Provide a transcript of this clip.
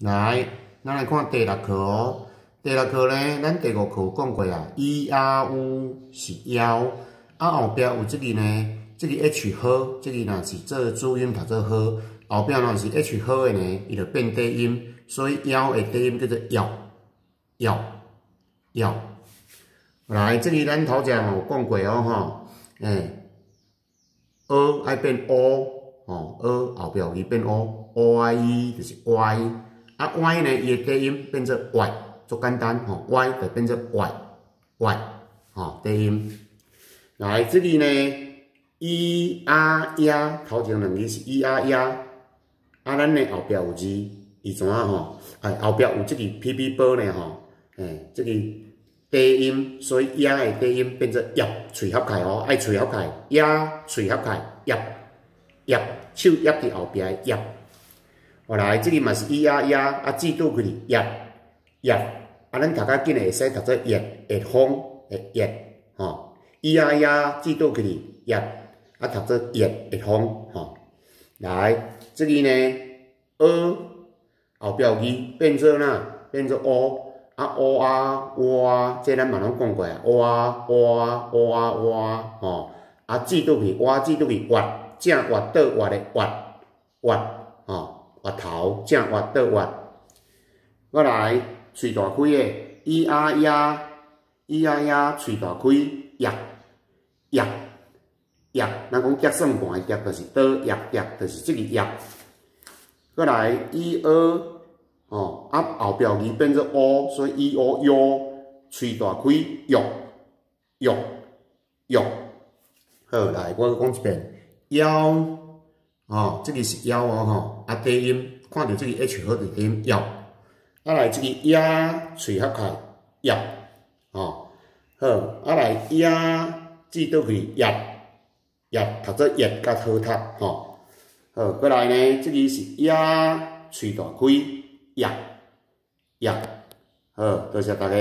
來，咱來看第六課哦。第六課呢，咱第五課有講過啊，E A U 是枵，啊後壁有這个呢，這个 H 號，這个若是做主音讀做號，後壁若是 H 號的呢，伊就變短音，所以枵的短音叫做枵，枵，枵。來，這个咱頭前有講過哦，吼，欸，愛變 O，吼，O 後壁有字變 O，O I E 就是 Y，啊 Y 呢，伊的短音變做 Y，足簡單吼，Y 就變做 Y，Y，吼，短音。來，這个呢，E A 亞，頭前兩字是 E A 亞，啊，咱呢後壁有字，伊怎啊吼？哎，後壁有這个 P P 波呢吼，欸，這个短音，所以亞的短音變做葉，喙合開哦，愛喙合開，亞喙合開，葉葉，手壓佇後壁的葉。後來，這個嘛是 E A 亞，啊字倒開葉葉，啊咱讀較緊的會使讀做葉葉風的葉，吼，E A 亞字倒開葉，啊讀做葉葉風，吼。來，這個呢，呃後壁有字變做哪？變做 O。啊烏啊烏啊，這咱嘛攏講過啊，烏啊烏啊烏啊烏啊，吼！啊字倒去，烏字倒去，越正越倒越的越越，吼，越頭正越倒越。過來，喙大開的，咿啊呀，咿啊呀，喙大開，壓壓壓，咱講夾算盤的夾，就是倒壓夾，就是這個壓。過來，E 呃。哦，啊後壁字變做 O，所以 E O 腰，喙大開，欲欲欲。好，來，我閣講一遍，枵，哦，這個是枵哦吼，啊短音，看著這個 H 號就短音枵。啊來這個亞喙合開，葉，哦，好，啊來亞字倒去葉，葉讀做葉較好讀，吼。好，過來呢，這個是亞喙大開。葉葉，好，多謝大家。